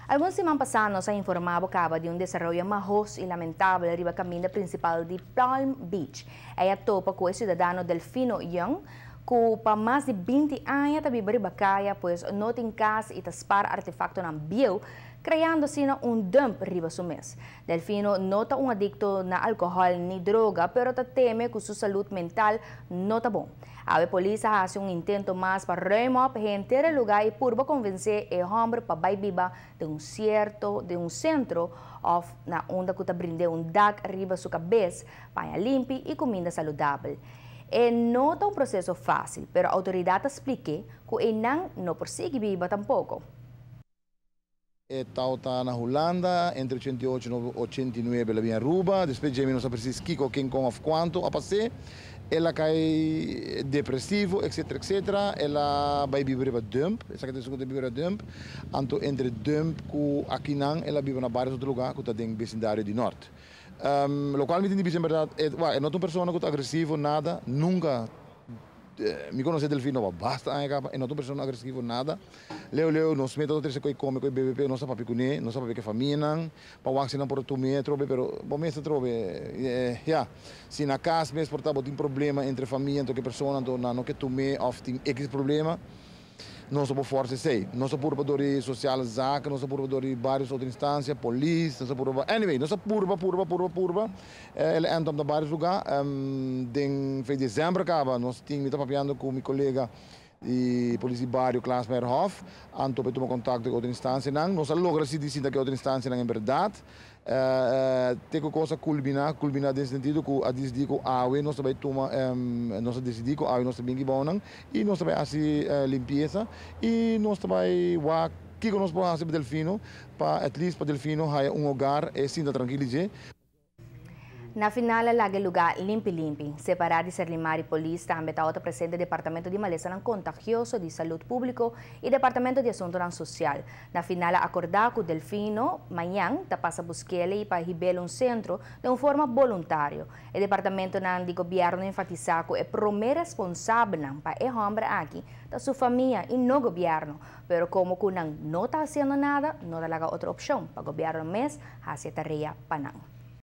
Algun siman pasá nos a informá kaba di un desaroyo mahos i lamentabel riba kaminda prinsipal di Palm Beach. Ei a topa ku e siudadano Delfino Young, ku pa mas di 20 aña ta biba riba kaya, pues no tin kas i ta spar artefaktonan bieu, kreando asina un dump riba su mes. Delfino no ta un adikto na alkohòl ni droga, pero ta teme ku su salú mental no ta bon. Awe polis a hasi un intento mas pa ruim op henter e lugá i purba konvensé e hòmber pa bai biba den un sentro òf na unda ku ta brind'é un dak riba su kabes, paña limpi i kuminda saludabel. E no ta un proseso fásil, pero outoridat a splika ku e no por sigui biba tampoko. E tabata na Hulanda, entre 88 i 89 el a bin Aruba, despues mi no sa presis kiko, ken, kon òf kuantu a pasa. El a kai depresivo, etc, etc. El a bai biba riba dump, esaki ta e biba dump. Anto entre dump ku akinan, el a biba na vários otro lugá ku ta den besindario di Noord. Lo kual mi tin en berdat, e no ta un persona ku ta agresivo, nada, nunka mi konosé Delfino basta aña kaba, e no ta un persona agresivo, nada. Leu leu, nos meta tres koi kome koi bebe, nos papi kuné, nos papi ku famianan, pa wak si nan por tum'é trobe, pero bo mes trobe, ja, si na kas mes por ta bo tin problema entre famia, anto ku persona, anto nan no ke tum'é òf tin X problema, nos por forsa esei. Nos por di sociale zaken, nos por di vários otro instansia, polis, nos por, anyway, nos purba, purba, purba, purba. El a end up na vários lugá. Den desèmber kaba, nos tin, mi ta papiando ku mi kolega di polis di bario Klaas Meyerhoff, anto pa tuma kontakto ku otro instansianan. Nos a logra disidí ku otro instansianan en berdat. Te ku kos a kulminá den sentido ku a disidí ku awe nos bai tuma, nos a disidí ku awe nos ta bin akinan i nos bai hasi limpiesa i nos bai wak kiko nos por hasi pa Delfino, pa at least pa Delfino haya un hogar i sinta trankilisá. Na final, laga lugá limpi limpi. Separá di Serlimar i polis, tambe tabata presente Departamento di Malesa Kontagioso di Salú Públiko i Departamento di Asuntu Sosial. Na final, akordá ku Delfino, mañan, ta pasa busk'é pa hib'é un sentro di un forma voluntario. E departamento di gobièrnu a enfatisá ku e promé responsabel pa e hòmber aki, ta su famia i no gobièrnu. Pero komo ku nan no ta hasiendo nada, no ta laga otro opshon pa gobièrnu mes hasi tarea pa nan.